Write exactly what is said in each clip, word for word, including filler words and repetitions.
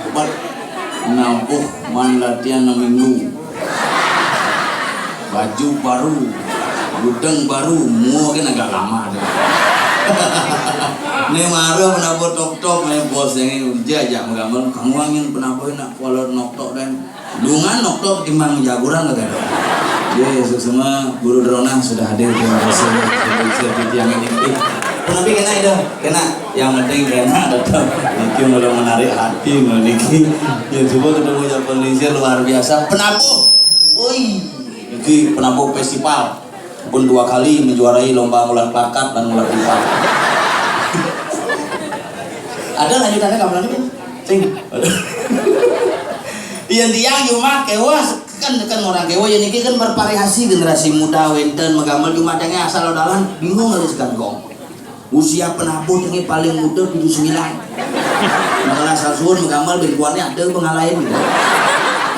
Hebat. Nabuh man latihan enam minggu. Baju baru, gudang baru, mua kan agak lama deh. Ni mara penabuh tok-tok, ni bos yang ini kerja aja menggambar, kamu angin penabuh nak kuala nok-tok dan lungan nok-tok timbang jaguran kata dia. Ya, ya, semua guru drona sudah hadir, terima kasih. Yang ini, tapi kena itu, kena. Yang penting kena tetap. Niki mulai menarik hati, niki. Ya, coba ketemu yang polisi luar biasa. Penabuh. Oi, niki penabuh festival. Pun dua kali menjuarai lomba ngulat plakat dan ngulat pipa. Ada lanjutannya nggak pernah nih? Sing. Iya, tiang cuma kewas kan, kan orang kewa ya niki kan bervariasi generasi muda wenten megamel cuma tengah asal odalan bingung harus gong. Usia penabuh ini paling muda tujuh sembilan. Masalah sasuun megamel bengkuannya ada pengalahin gitu.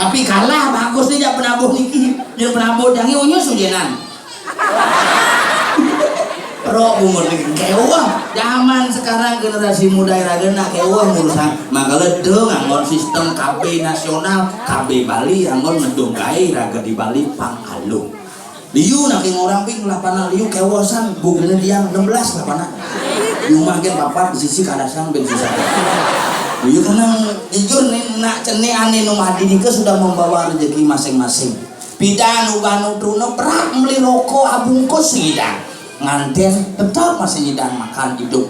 Tapi kalah bagus nih ya penabuh niki. Yang penabuh jangan unyus ujenan. Rok umur niki kewah. Zaman sekarang generasi muda iraga nak kewah urusan. Maka ledeng anggon sistem K B nasional, K B Bali anggon ngedong gae raga di Bali pang alung. Liu nak ing orang ping lapanan liu kewasan bugene diang enam belas lapanan. Liu makin papat di sisi kadasan ben susah. Liu karena jujur nih nak cene ane nomadi nika sudah membawa rezeki masing-masing. Pidan ubah nutruna berat beli rokok abungkus segidang. Nganten tetap masih nyidang makan hidup.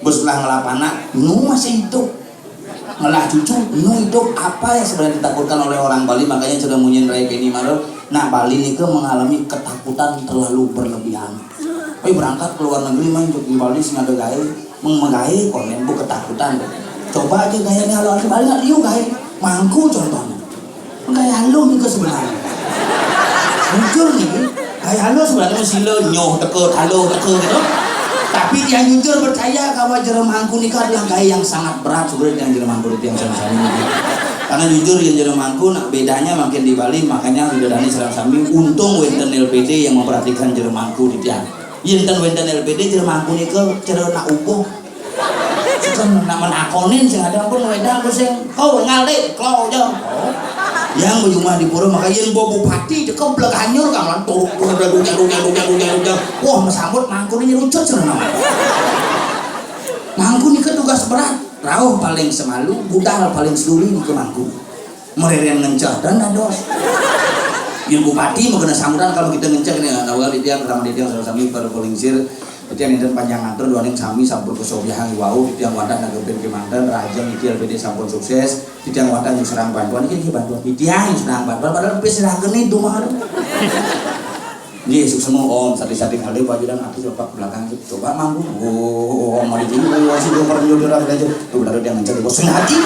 Bos lah ngelap anak, nu masih hidup. Ngelah cucu, nu hidup. Apa yang sebenarnya ditakutkan oleh orang Bali? Makanya sudah munyin Rai Beni Marel. Nah, Bali nika mengalami ketakutan terlalu berlebihan. Wih, berangkat ke luar negeri main di Bali sing ada gawe, meng megawe konen bu ketakutan. Coba aja gaya nih kalau ada Bali nggak liu gawe. Mangku contohnya. Gaya lo nih sebenarnya. Jujur nih, gaya lo sebenarnya masih lo nyoh teko, talo teko gitu. Tapi dia jujur percaya bahwa jero mangku nika adalah gaya yang sangat berat sebenarnya yang jero mangku itu yang sama-sama ini. Karena jujur yang jero mangku nak bedanya makin di Bali makanya sudah dani serang sambil untung wenten L P D yang memperhatikan jero mangku di tiang. Yen ten wenten L P D jero mangku nika jero nak ubuh. Sing nak menakonin sing ada pun wedang ku sing kau ngalih klo aja. Yang berjumlah di pura maka yen bawa bupati cekep blek hanyur kamu turuk turuk turuk turuk turuk turuk. Wah mesambut mangku ini rucut sana. Mangku nika tugas berat. Rauh paling semalu, budal paling seduli nika mangku. Mereren ngenceh dan dados. Yang bupati mau kena sambutan kalau kita ngenceh nih awal di tiang ramah di tiang sama sami pada polingsir. Titiang enten panjang atur doaning sami sampun kesobiahang wau titiang wadah nangkepin kemanten rahajeng iki L P D sampun sukses. Titiang wadah yang serang bantuan iki bantuan titiang yang serang bantuan padahal pis serang geni dua. Nggih, suksma Om, sadi-sadi kali Pak Judan atus lepak belakang gitu. Coba mampu. Oh, Om mari dulu, oh, sing gue pernah jodoh lagi aja. Tuh benar dia mencari bos hati.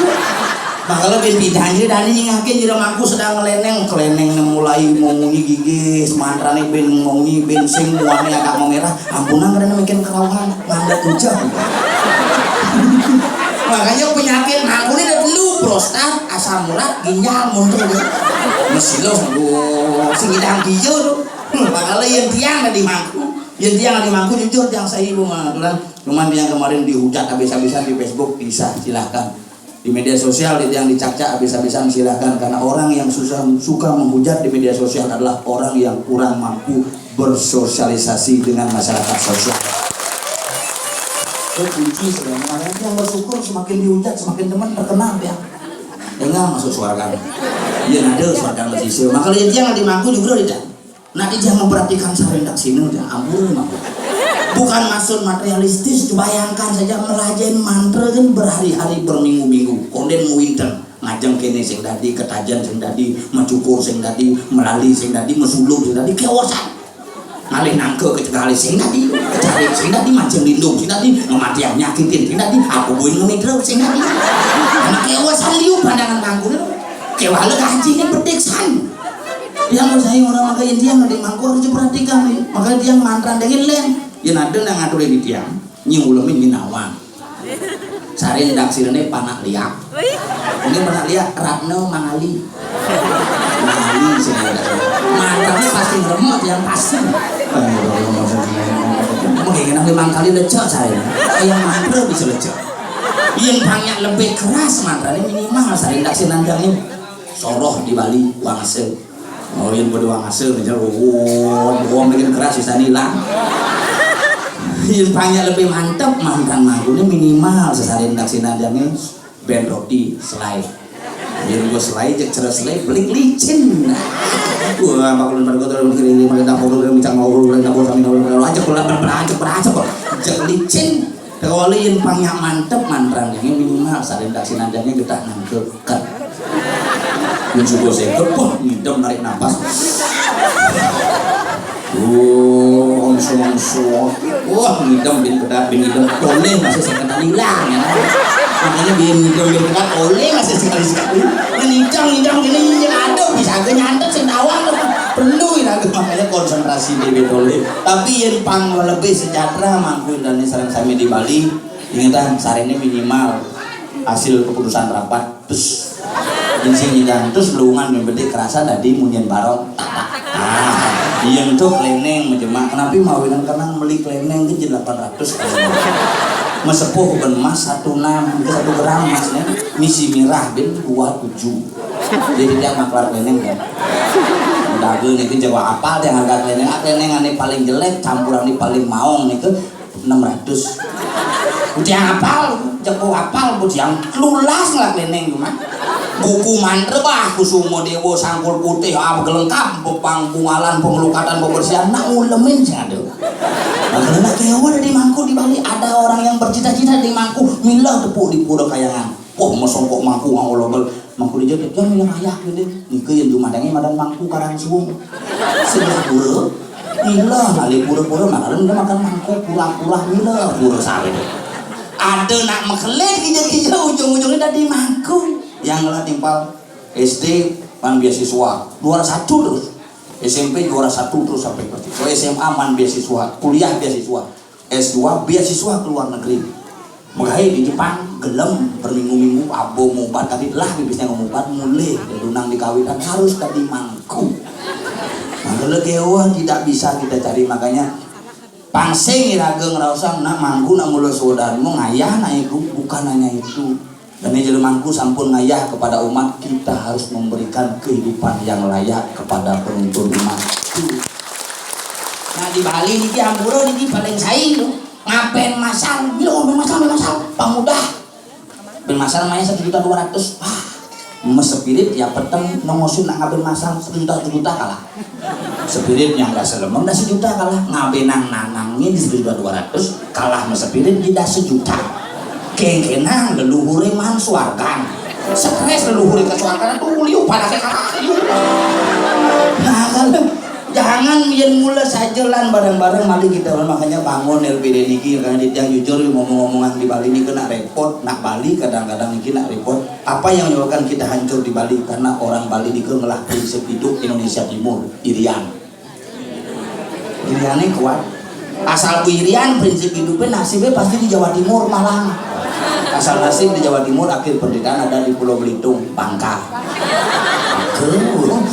Makanya ben pidannya dan ini ngakin jadi mangku sedang ngeleneng, keleneng mulai mau munyi gigi, semantrane ben mau munyi ben sing muane agak mau merah. Ampunan karena makin kerauhan, mandek hujan. Makanya penyakit aku ini ada dulu prostat, asam urat, ginjal, muntul. Mesilo, sing idang hijau tuh. Makanya yang tiang ada di mangku. Ya tiang di mangku jujur tiang saya ibu mah aturan. Cuman tiang kemarin dihujat habis-habisan di Facebook bisa silahkan. Di media sosial tiang dicacak habis-habisan silahkan karena orang yang susah suka menghujat di media sosial adalah orang yang kurang mampu bersosialisasi dengan masyarakat sosial. Itu kunci sebenarnya. Makanya tiang bersyukur semakin dihujat semakin teman terkenal tiang. Tinggal masuk suarga. Iya ada suarga masih. Makanya tiang di mangku juga tidak. Nah, dia memperhatikan sarindak sini udah ampun mah. Bukan maksud materialistis, bayangkan saja melajain mantra kan berhari-hari berminggu-minggu, konden winter, ngajeng kene sing dadi, ketajen sing dadi, mecukur sing dadi, melali sing dadi, mesulung sing dadi, kewasan. Ngalih nangke kecegali sing dadi, kecari sing dadi, mancing lindung sing dadi, ngematian nyakitin sing dadi, apa buin ngemidro sing dadi. Anak kewasan liu pandangan kangkung. Kewala kancingnya pedik san. Yang mau saya orang maka yang dia nggak dimangku harus diperhatikan nih. Makanya dia mantan dengan len. Yang ada nang ngatur di tiang. Nyi ulemin nyi nawang. Sari ndak sirene panak liak. Ini panak liak Ratna Mangali. Mangali sih. Mantannya pasti ngeremot yang pasti. Oke, kenapa limang kali lecek saya? Yang mantra bisa lecek. Yang banyak lebih keras mantranya minimal saya ndak sih nanjangnya. Soroh di Bali, wangse. Oh, yang berdua ngase aja. Oh, oh, bikin keras bisa hilang. Yang banyak lebih mantep mantan mangkune minimal sesalin taksi nanjangnya ben roti selai. Yang gue selai cek cerah selai belik licin. Wah, maklum pada gue terus kiri ini malah dapur udah bincang ngobrol udah dapur kami ngobrol aja pulang beracak beracak kok cek licin. Kalau yang banyak mantep mantan ini minimal salin taksi nanjangnya kita nangkep. Kan. Yang suka saya kepah ngidam narik napas. Oh, ongso-ongso. Wah, ngidam bin bedak bin ngidam. Toleh masih saya kena hilang ya. Makanya dia ngidam bin bedak toleh masih sekali-sekali. Ngidam ngidam gini yang ada bisa aja nyantet sing tawang. Perlu ya makanya konsentrasi di toleh. Tapi yang pang lebih sejahtera mangku dan sarang sami di Bali. Ingetan, sehari ini minimal hasil keputusan rapat. Terus sing nyidang terus lowongan yang penting kerasa tadi munyian barong. Ah, iya tuh kleneng menjemak. Kenapa mau bilang kenang beli kleneng ke delapan ratus? Mesepuh ben emas satu enam ke satu gram emas nih. Misi mirah bin dua tujuh. Jadi dia maklar kleneng kan. Udah gue nih jago apa deh harga kleneng. Ah, kleneng ini paling jelek, campuran ini paling maong nih ke enam ratus. Udah apal, jago apal, udah lulas lah kleneng cuma. Buku mantra bah, kusumo dewo sangkul putih, ah, gelengkap, pepang bungalan, pengelukatan, pembersihan, nak ulemin sih ada. Nah, karena kewa ada di mangku di Bali, ada orang yang bercita-cita di mangku, milah tepuk di pura kayangan. Wah, mesongkok mangku ngolobel. Mangku dijepit kan yang ayak gitu. Nike yang cuma dengi madan mangku karang suwung. Sebelah pura. Milah kali pura-pura makanan udah makan mangku pura-pura milah pura sawit. Ada nak mekelit gija-gija ujung-ujungnya tadi mangku. Yang lah timpal S D pan beasiswa juara satu terus. S M P juara satu terus sampai S M A man beasiswa, kuliah beasiswa. S dua beasiswa ke luar negeri. Megai di Jepang gelem berminggu-minggu abo mubat tadi lah biasanya mubat mulai lunang dikawitan harus tadi mangku. Nah, kalau kewa tidak bisa kita cari makanya pangsing iraga ngerasa nak mangku nak mula sodan mau ngayah nak itu bukan hanya itu. Dan ini jadi mangku sampun ngayah kepada umat kita harus memberikan kehidupan yang layak kepada penuntun umat. Nah di Bali niki ampura niki paling saing tuh. Ngapain masal? Bila ngapain masal, ngapain masal? Pemuda. Ben masal main satu juta dua ratus. Wah, mesepirit ya peteng nongosin nak ngapain masal satu juta satu juta kalah. Sepirit yang nggak selemeng dah sejuta kalah. Ngapain nang nanangnya di satu juta dua ratus kalah mesepirit di dah sejuta. Kengkenang leluhure man suargan. Stres leluhure ke suargan tuh liu pada kalah. Nah, kalau jangan yang mula saja lan bareng-bareng mari kita makanya bangun L P D niki karena di tiang jujur ngomong-ngomongan di Bali ini kena repot nak Bali kadang-kadang niki nak repot apa yang menyebabkan kita hancur di Bali karena orang Bali niki ngelah prinsip hidup Indonesia Timur irian iriannya kuat asal ku irian prinsip hidupnya nasibnya pasti di Jawa Timur Malang asal nasib di Jawa Timur akhir penderitaan ada di Pulau Belitung Bangka. Tuh.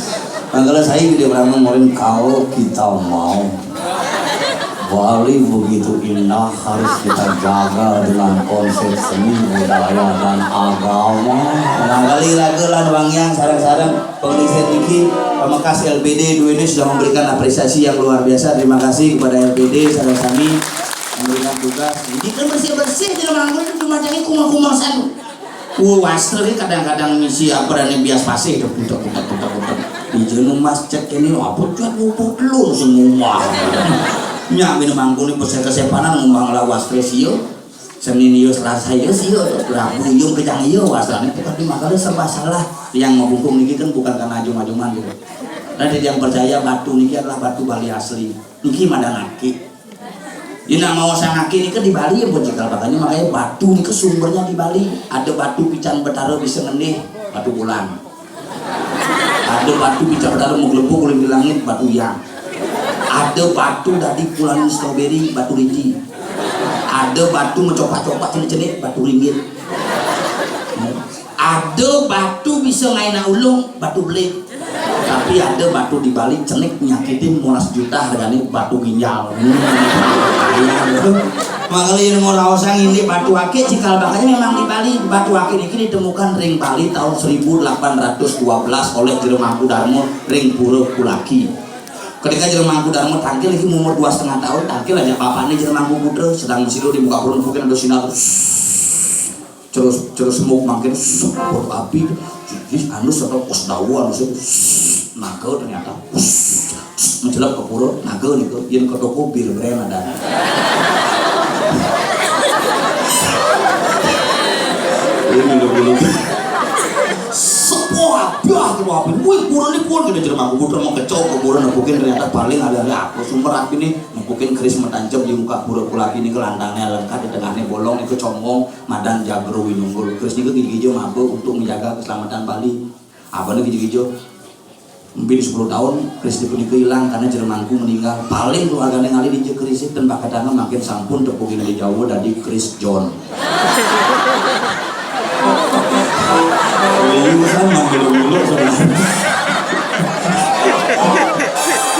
Nah, kalau saya gede beramal morin kalau kita mau Bali begitu indah harus kita jaga dengan konsep seni budaya dan agama. Nah, kali raga lan wangian sarang-sarang pengisian niki pemekas L P D dua ini sudah memberikan apresiasi yang luar biasa. Terima kasih kepada L P D sarang kami memberikan tugas. Ini kan bersih-bersih di rumah gue cuma jadi kumah-kumah satu. Wah, wastra ki kadang-kadang misi apa dan bias pasih tuh putar putar putar putar. Di jenuh mas cek ini apa cuat ngumpul telur semua. Nyak minum angkuni pesel kesepanan ngomong lah wastra sio. Senin iyo Selasa iyo sio tuh. Rabu iyo kejang iyo wastra ini bukan di makalah serba salah. Yang ngomong niki kan bukan karena ajung-ajungan gitu. Nanti yang percaya batu niki adalah batu Bali asli. Niki madan aki. Ini nama wasang aki ini kan di Bali ya buat cikal bakanya makanya batu ini ke sumbernya di Bali. Ada batu pican betara bisa ngendih batu bulan. Ada batu pican betara mau gelembung kulit di langit batu yang. Ada batu dari bulan strawberry batu riti. Ada batu mencopak-copak cenik-cenik batu ringgit. Ada batu bisa ngaina ulung batu belit. Nah, Tapi ada batu di Bali cenik nyakitin molas juta harganya, batu ginjal. Hmm. Makanya yang mau raosan ini batu akik cikal bakalnya memang di Bali. Batu akik ini ditemukan ring Bali tahun seribu delapan ratus dua belas oleh Jero Mangku Darmo ring Pura Kulaki. Ketika Jero Mangku Darmo tangkil lagi umur dua setengah tahun, tangkil aja bapaknya Jero Mangku Putra sedang mesiru di muka pura, mungkin ada sinar. Terus, terus semuk makin sempur api. Jadi anu serta pos dawa anu sing naga ternyata menjelap ke pura naga niku, yang ke toko bir brand ada. Ini dulu dulu. Sepo api, sepo api. Wih, pura ini pun kita Jero Mangku Putra mau kecok ke pura nepukin, ternyata paling ada apa sumber api nih, nepukin keris metancep di muka pura Kulaki ini, kelantangnya lengkap, di tengahnya bolong itu congong. Madan Jagro Winunggul. Keris niku giji-giji maba untuk menjaga keselamatan Bali. Apa nih giji-giji? Mungkin sepuluh tahun keris niku hilang karena Jero Mangku meninggal. Paling keluarganya ngalih di keris itu dan bakatana makin sampun tepungin di Jawa dari Chris John. Iya, sama dulu-dulu sebenarnya.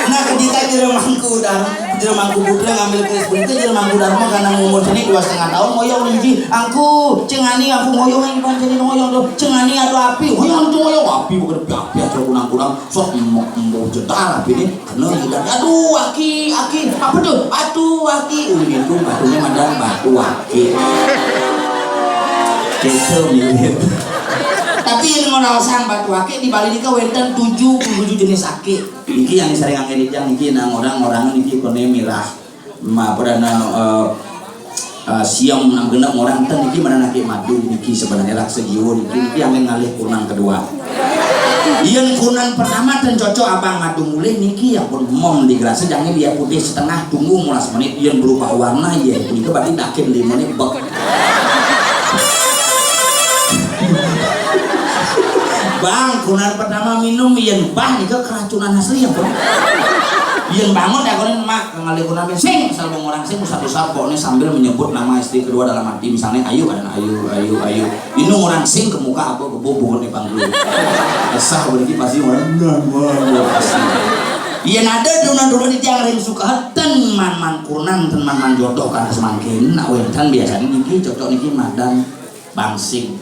Nah, ketika Jero Mangku Darmo, Jero Mangku Putra ngambil keris punika, Jero Mangku Darmo karena umur seni dua setengah tahun ngoyong niki, "Angku, cengani aku ngoyong, yang bukan jadi ngoyong tuh, cengani ada api, ngoyong tuh ngoyong api, bukan api, api aja kunang-kunang, sok mau, mau jedar api ini, kena jedar, aduh aki, aki, apa tuh, aduh aki, udah gitu batunya madan batu aki." Gitu mirip. Tapi yang mau raosan batu aki di Bali ini wenten tujuh puluh tujuh jenis aki. Niki yang sering angin ijang niki nang orang-orang niki kone mirah. Ma apa dana eh, eh, siam nang genep orang ten niki mana naki madu niki sebenarnya rak sejiwa niki niki angin ngalih kunang kedua. Yen kunang pertama ten cocok abang madu mulih niki ya pun mom di gelas jangan dia putih setengah tunggu mulas menit yen berubah warna ya itu berarti dakin lima menit bek. Bang, kunan pertama minum yen bah nika keracunan asli ya, Bang. Yen bangun ya kunan mak ngalih kunan sing asal bang orang sing usah usah pokoknya sambil menyebut nama istri kedua dalam hati misalnya ayu kan ayu ayu ayu ini orang sing ke muka apa kebo bukan di panggung. Sah berarti pasti orang nah wah pasti. Yen ada duna-duna di tiang ring suka ten man man kunan ten man man jodoh kan semangkin nak wentan biasanya niki cocok niki madan bangsing.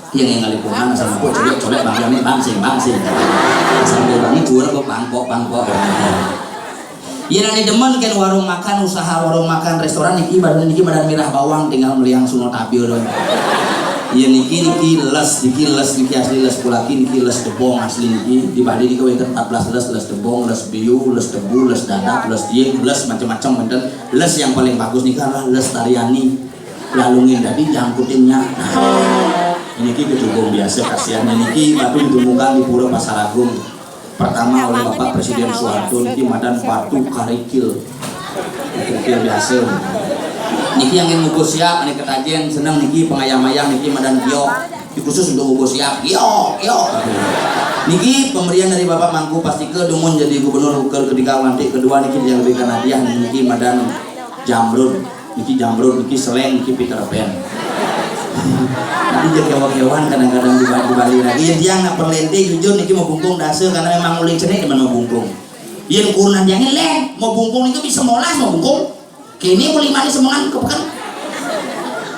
Yang yang ngalih kunan asal empuk colek colek bang ini bangsing bangsing. Sambil bang ini juara kok bangkok bangkok. Yen ane demen ken warung makan usaha warung makan restoran niki badan niki badan mirah bawang tinggal meliang suno tabil doang. Iya niki niki les niki les niki asli les kulaki niki les debong asli niki di Bali niki wenten empat belas les les debong les biu les debu les dadak les dieng les macam-macam wenten les yang paling bagus niki adalah les tariani. Lalu ngin tadi jangkutinnya. Ini ki kejubung biasa kasihan ini ki batu ditemukan di Pura Pasar Agung. Pertama oleh Bapak Presiden Soeharto niki madan batu karikil. Karikil biasa. Niki yang ngukus siap, ini ketajen seneng niki pengayam-ayam niki madan giok. Ini khusus untuk ngukus siap. Giok, giok. Niki pemberian dari Bapak Mangku Pastika dumun jadi gubernur ukel ketiga nanti kedua niki yang lebih hadiah niki madan jamrud. Niki jamrud, niki seleng, niki Peter Pan. Niki jadi hewan-hewan kadang-kadang di, di Bali lagi. Ya, dia nggak perlente jujur niki mau bungkung dasa karena memang mulai cenik teman mau bungkung. Yen kurunan yang leh mau bungkung niki bisa molas mau bungkung. Kini mulai mani semengan ke pekan.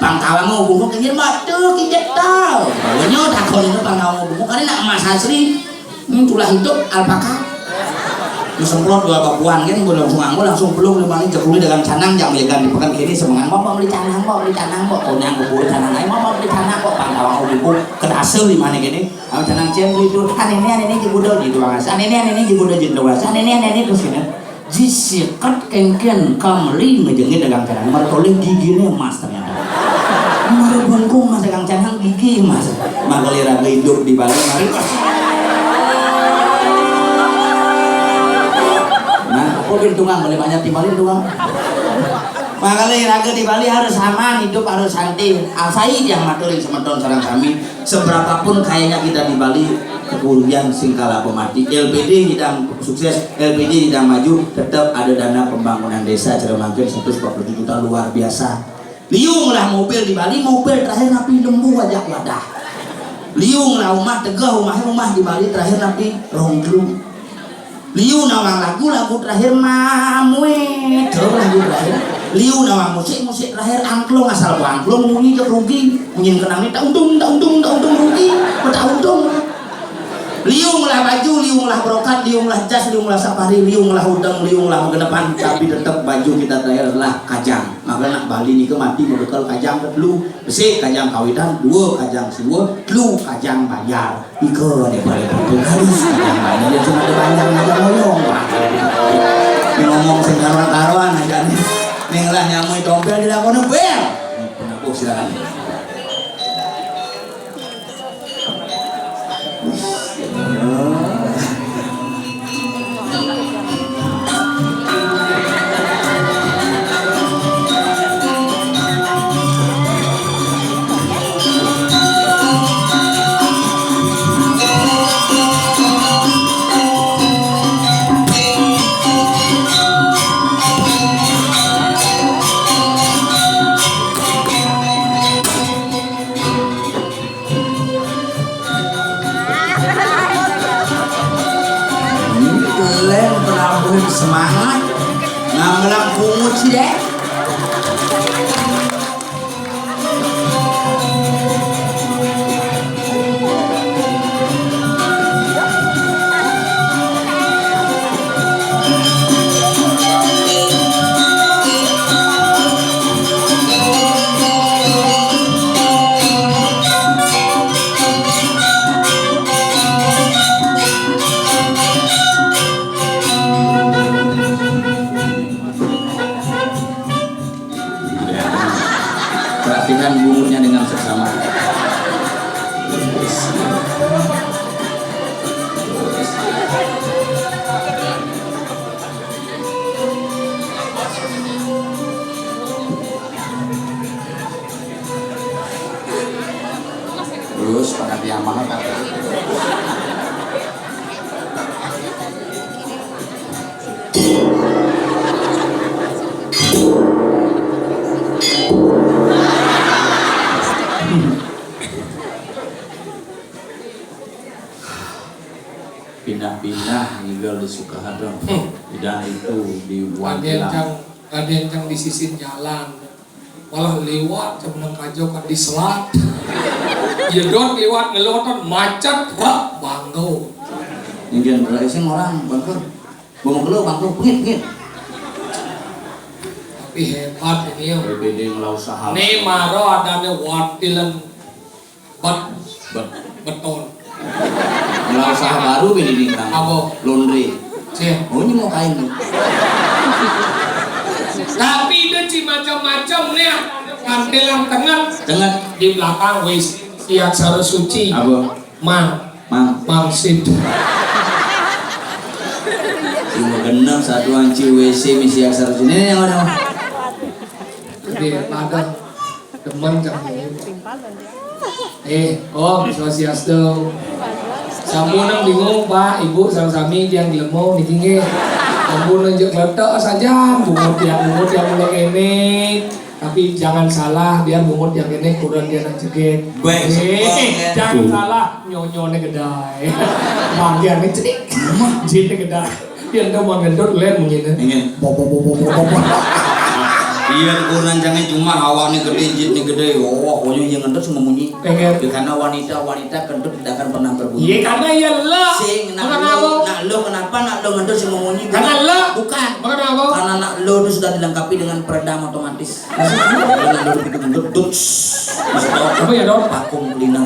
Pangkawan mau bungkung kini mata kita tahu. Nyo takon itu pangkawan mau bungkung karena nak emas asli. Ini tulah hidup alpaka. Disemprot dua babuan kan boleh langsung anggo langsung peluk lima ini jekuli dengan canang yang megang di pekan kini semengan mau beli canang mau beli canang mau konyang bubur canang ayo mau beli canang kok pangkawan mau bungkung kedasa lima ini kini. Ayo canang cem beli itu kan ini ini jebudol gitu mas kan ini ini jebudol gitu mas kan ini ini terus gini. Jisikat kengken kameli ngejengin dagang canang mertoleh gigine emas ternyata. Mari bungkung mas dagang canang gigi mas. Mangkali raga hidup di Bali mari. Nah, apa bin tungang boleh banyak di Bali tungang. Mangkali raga di Bali harus aman, hidup harus santai. Asai yang maturin semeton sarang kami. Seberapapun kayanya kita di Bali, kemudian singkala pemati. L P D tidak sukses, L P D tidak maju, tetap ada dana pembangunan desa Ceremangkin seratus empat puluh tujuh juta luar biasa. Liung lah mobil di Bali, mobil terakhir napi lembu aja wadah. Liung lah rumah tegah, rumah rumah di Bali terakhir napi rong Liu nawang lagu, lagu terakhir Mamuet. Tuh, lagu terakhir. Liu nawang musik, musik terakhir angklung, asal ku angklung munyi jek rugi. Munyi kenang ni tak untung, tak untung, tak untung rugi. Kok tak untung? Liu ngolah baju, liu ngolah brokat, liu ngolah jas, liu ngolah safari, liu ngolah udeng, liu ngolah genepan, tapi tetap baju kita terakhir adalah kajang. Maka nak Bali ni ke mati bebekel kajang ke telu. Besi kajang kawitan, dua kajang siwa, telu kajang banjar. Iko ni paling penting harus kajang banjar. Dia cuma ada banjar aja ngomong. Ni ngomong sing karuan-karuan aja ni. Ni ngelah nyamui tompel di lakon bel. Penabuh silakan. Ini kalian penabuhin semangat, ngambelang pungut sih deh. Perhatikan bungutnya dengan seksama. Terus pakai tiang mahal kan? Pindah-pindah ngigal di Sukahadang. Hmm. Pindah itu di Raden Wanggilang. Cang, Raden Cang di sisin jalan. Malah liwat, cang menang kajo kan diselat. Jedot liwat ngeloton macet, wah, bangko. Inggih, berarti sing orang bangko. Bangko, bangko, pengit, pengit. Tapi hebat ini, yo. B P D ngelau usaha. Nih, maro adane watilan bet-, bet-, beton. Ngelau usaha baru bini bintang. Apa? Laundry. Sih. Oh, ini mau kain nih. Tapi itu ci macam-macam nih. Kantilan tengah. Tengah. Di belakang wis siap sarus suci. Apa? Mang. Mang. Mangsit. Cuma genep satu anci W C misi aksara sini yang ada. Oke, pada teman kami. Eh, Om Swastiastu. Sampun nang bingung, Pak, Ibu, sami-sami tiang gelemo niki nggih. Sampun nang jek kletek saja, bungut tiang, bungut tiang mulai kene. Tapi jangan salah, biar bungut yang ini kurang dia nak jegit. Baik, eh, sepuluh, jangan salah, nyonyone gedai. Bagian ini cedik, jitnya gedai. Dia ndak mau ngendut, len mungkin. Ingin. Bobo, bobo, bobo, bobo. Iya, kurang jangan cuma hawane gede, jitnya gede. Oh, pokoknya yang ngendut semua munyi. Pengen. Ya, karena wanita, wanita kentut tidak akan pernah berbunyi. Iya, karena iya lo. Sing, nak lo, nak lo kenapa nak lo ngendut semua munyi? Karena lo. Bukan. Karena apa? Karena nak lo itu sudah dilengkapi dengan peredam otomatis. Maksudnya, kalau ngendut gitu, ngendut, duts. Maksudnya apa ya, Dok? Vakum cleaner.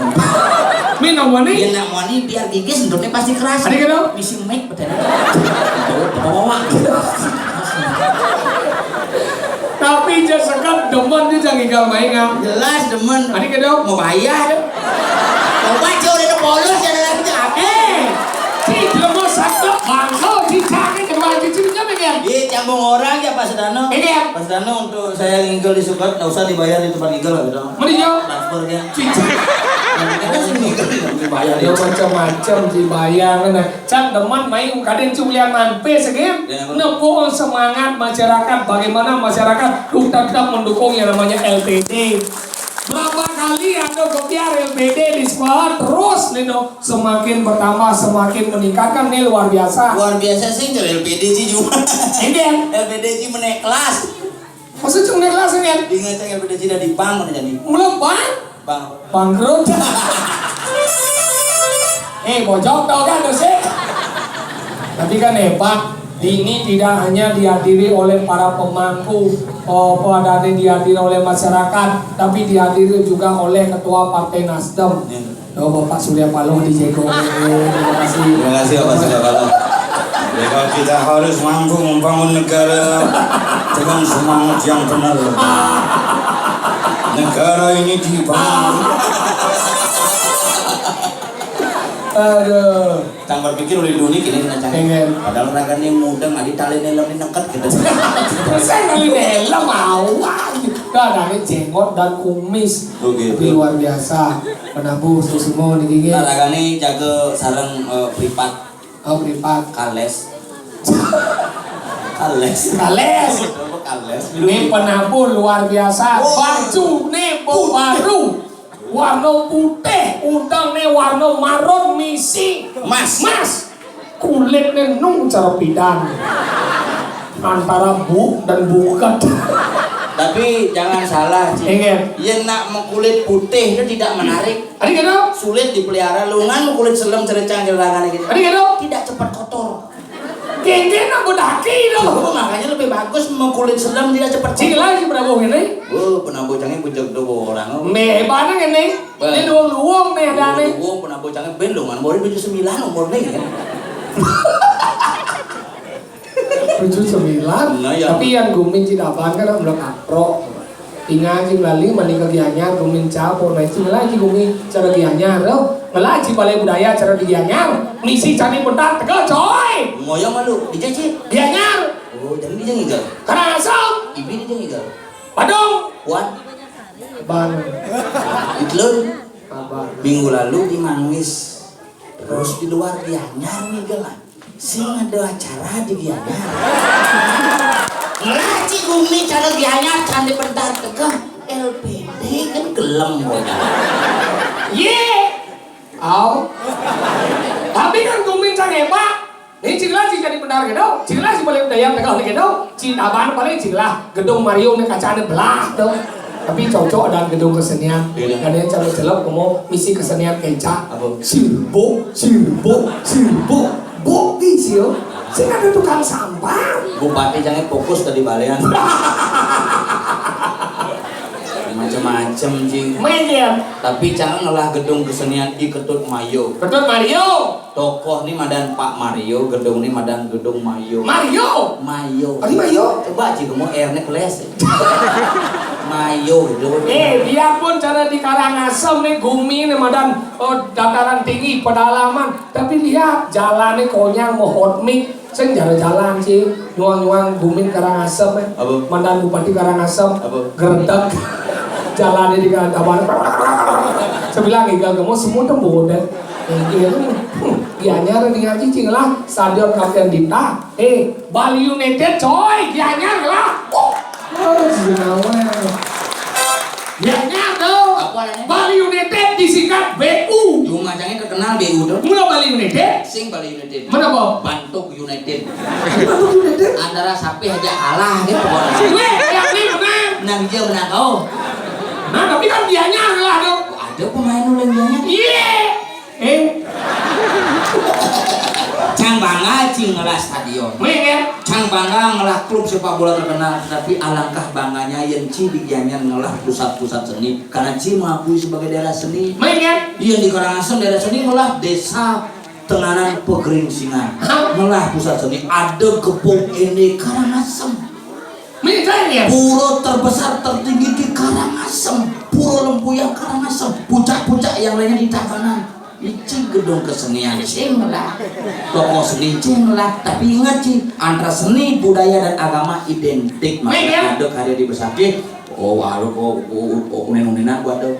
Minum wani? Iya, nak wani biar gigis, ngendutnya pasti keras. Ada gitu? Misi mic, betul. Bawa, bawa. Tapi je sekat demen je jangan tinggal main, ah. Jelas demen. Ada gitu? Mau bayar. Coba, Cok, udah polos ya, ada lagi, Cok. Eh, si demen satu, bangso, si cakit, kedua, si cakit, ya? Iya, cambung orang ya, Pak Sedano. Ini ya? Pak Sedano, untuk saya ngigel di Sukat, nggak usah dibayar di tempat ngigel lah, gitu. Mending, ya? Transfer ya. Cici. Nanti kan sih ngigel, nggak dibayar, ya. Ya, macam-macam dibayar, nah. Cang demen main kadang culian nampe segim. Ya, apa? Nepuk semangat masyarakat, bagaimana masyarakat tuh tetap mendukung yang namanya L T D. Berapa kali ada kepiar L P D di sekolah terus nih, no. Semakin bertambah, semakin meningkat kan, nih luar biasa. Luar biasa sih, cara L P D sih juga. Ini kan? L P D sih menaik kelas. Maksudnya menaik kelas kan? Ingat, L P D sih dari bank, mana jadi? Mulai bank? Bank. Bangkrut. Eh, bojok tau kan tuh sih? Tapi kan hebat. Ini tidak hanya dihadiri oleh para pemangku, oh, apa adanya dihadiri oleh masyarakat, tapi dihadiri juga oleh Ketua Partai Nasdem. Ya. Oh, Bapak Surya Paloh di Jeko. Terima kasih. Terima kasih, Bapak Surya Paloh. Ya, kalau kita harus mampu membangun negara dengan semangat yang benar. Negara ini dibangun. Aduh. Cang berpikir oleh dulu nih gini, kena cang. Pengen. Padahal ragane mudeng, adi tali helm ini neket gitu. Persen kali helm, awan. Gak ada nih jenggot dan kumis. Oh, gitu. Tapi luar biasa. Penabuh, susumo, nih gini. Nah, ragane jaga sareng, eh, pripat. Oh, pripat. Kales. Kales. Kales. Apa kales? Ini penabuh luar biasa. Oh. Baju nih baru. Warna putih, untang nih warna marun misi. Mas. Mas. Kulit nih nung cara pidan. Antara buk dan buket. Tapi jangan salah, Ci. Ingat. Yen nak mau kulit putih itu tidak menarik. Ada gitu? Sulit dipelihara. Lungan mau kulit selem cerecang cerangan gitu. Ada gitu? Tidak cepat kotor. Genggen aku daki dong. Oh, makanya lebih bagus mau kulit selem tidak cepat. Cila si Prabowo ini. Oh, penambo cangnya bujak dua orang. Meh, hebatnya ini. Bang. Ini dua luang nih ada nih. Wong pernah bocahnya ben lo, mana boleh tujuh sembilan umurnya ya. Tujuh sembilan. Nah, ya. Tapi yang gumin tidak kan belum katro. Tinggal aja melalui mani ke Gianyar, gumin capo. Nah, itu lagi gumin cara Gianyar, loh. Ngelaji balai budaya cara di Gianyar. Misi cari bentar, tegal, coy. Ngoyong malu, di Ceci. Gianyar. Oh, jadi dia ngigal. Karangasem. Ibi dia ngigal. Padung. Wan. Bang. Itlun. Abang. Minggu lalu di Manwis. Terus di luar Gianyar nih, gelan. Sing ada acara di Gianyar. Ngelaji bumi cara Gianyar, candi bentar tegang. L P D kan gelem, boy. Ye. Au. Tapi kan gumin cang hebat. Ini cing lah cing jadi benar gitu. Cing lah cing boleh daya pegang gitu. Cing taban paling cing lah gedung Mario nih kacanya belah tuh. Tapi cocok dan gedung kesenian. Iya. Kadang celok-celok kamu misi kesenian kecak. Apa? Sirbo, sirbo, sirbo. Bogi sih yo. Sing ada tukang sampah. Bupati jangan fokus tadi balian. Macam-macam, Cing. Main ya. Tapi jangan ngelah gedung kesenian di Ketut Mayo. Ketut Mario. Tokoh ni madan Pak Mario, gedung ni madan gedung Mayo. Mario. Mayo. Tadi Mayo. Coba aja kamu airnya keles. Mayo gitu. Eh, biarpun cara di Karangasem nih, gumi nih madan, oh, dataran tinggi, pedalaman. Tapi lihat jalannya konyang mau hot mix. Sing jalan-jalan sih, nyuang-nyuang gumin Karangasem ya. Apa? Mantan Bupati Karangasem. Apa? Geredek. Jalannya di Karangasem. Saya bilang, "Igal kamu semua tuh bodoh." Iya, lu. Gianyar dengan cicing lah, Stadion Kapten Dita. Eh, Bali United coy, Gianyar lah. Oh, oh, Gianyar. Gianyar tuh. Apa namanya? Bali United disingkat B U. Cuma cangnya terkenal B U tuh. Mula Bali United. Sing Bali United. Mana, Bob? Bantuk United. Bantuk United. Antara sapi aja kalah gitu, Bob. Weh, yang ini menang. Menang dia menang kau. Nah, tapi kan Gianyar lah tuh. Ada pemain ulang Gianyar. Iya. Eh. Cang bangga cing ngelah stadion. Meng ya. Cang bangga ngelah klub sepak bola terkenal, tapi alangkah bangganya yang ci di Gianyar ngelah pusat-pusat seni, karena ci mengakui sebagai daerah seni. Meng ya. Iya, di Karangasem daerah seni ngelah desa Tenganan Pegeringsingan. Hah? Ngelah pusat seni, ada kebun ini Karangasem. Meng ya. Pura terbesar tertinggi di Karangasem, Pura Lempuyang Karangasem, puncak-puncak yang lainnya di Tabanan. Ici gedung kesenian cing lah, toko seni cing lah. Tapi ingat cing, antara seni, budaya, dan agama identik. Meng ya. Ada karya di Besakih. Oh, waduh, oh, oh, oh, unen-unenan gua tuh.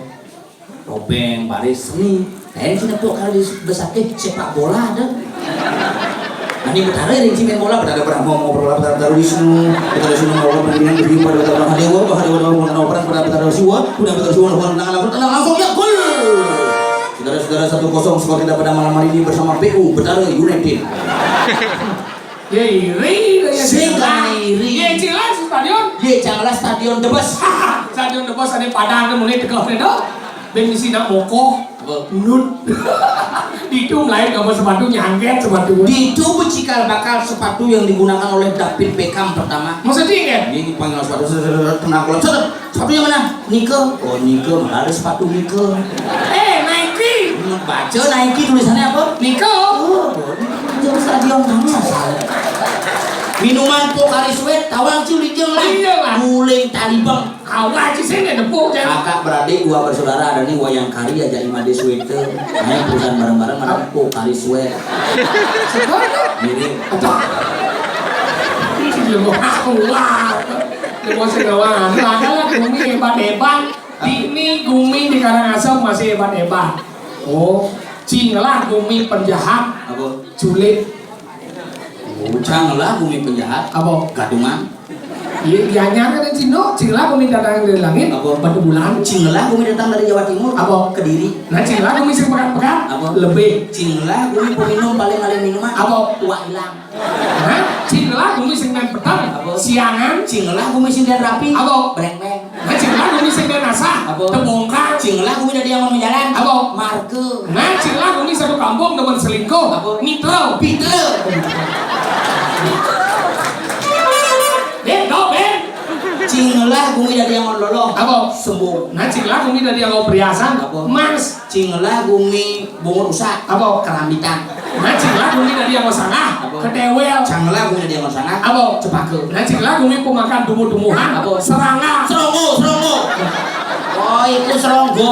Topeng, baris, seni. Lain sini tuh kalau di Besakih sepak bola ada. Ini Betara yang main bola, Betara Brahma, mau bola, Betara Wisnu, Betara Wisnu, mau bola, mendingan berjumpa Betara Mahadewa, Mahadewa, mau mau perang, Betara Betara Siwa, udah Betara Siwa, lawan tangan langsung, tenang langsung, ya gol. Saudara-saudara, satu kosong skor kita pada malam hari ini bersama B U Betara United. Ya iri, ya Sing iri. Ya jelas stadion. Ya janganlah stadion debes. Stadion debes ada padang kan mulai tegak itu. Ben isi nak moko. Apa? Nut. Ditu lain kamu sepatu nyangket sepatu. Ditu becikal bakal sepatu yang digunakan oleh David Beckham pertama. Maksudnya kan? Ini panggil sepatu, tenang kalau sepatu yang mana? Nike. Oh, Nike, mana ada sepatu Nike? Eh, Nike. Baca Nike tulisannya apa? Nike. Oh, jauh stadion kamu salah. Minuman Pocari Sweat, tawang ciu lijeng lah. Iya lah. Guling talibang. Awal sih saya nggak nepuk ya. Kakak beradik dua bersaudara ada nih Wayang Kari aja Imade Sweater. Naik perusahaan bareng-bareng ada Pocari Sweat. Mirip. Atau dia mau aku wah. Dia mau sing wah. Ada lah gumi hebat-hebat. Ini gumi di Karangasem masih hebat-hebat. Oh, cinglah gumi penjahat. Apa? Culik. Oh, canglah gumi penjahat. Apa? Gadungan. Iya, iya nyangka dan Cino, cinglah gumi datang dari langit. Apa? Batu bulan. Cinglah gumi datang dari Jawa Timur. Apa? Kediri. Nah, cinglah gumi sing pekat-pekat. Apa? Lebih. Cinglah gumi peminum paling paling minuman. Apa? Tua hilang. Nah, cinglah gumi sing main petang. Apa? Siangan. Cinglah gumi sing dan rapi. Apa? Breng-breng. Nah, cinglah gumi sing dan asah. Apa? Tebongkar. Cinglah gumi dari yang mau jalan. Apa? Marke. Nah, cinglah gumi satu kampung demen selingkuh. Apa? Mitra. Pitra. Eh, dok, Ben. Cinglah gumi dari yang mau loloh. Apa? Sembuh. Nah, cinglah gumi dari yang mau perhiasan. Apa? Mas. Cinglah gumi bungut rusak. Apa? Kerambitan. Nah, cinglah gumi dari yang mau sangah. Apa? Ketewel. Canglah gumi dari yang mau sangah. Apa? Cepaka. Nah, cinglah gumi pemakan tumbuh-tumbuhan. Apa? Serangga. Seronggo, seronggo. Oh, itu seronggo.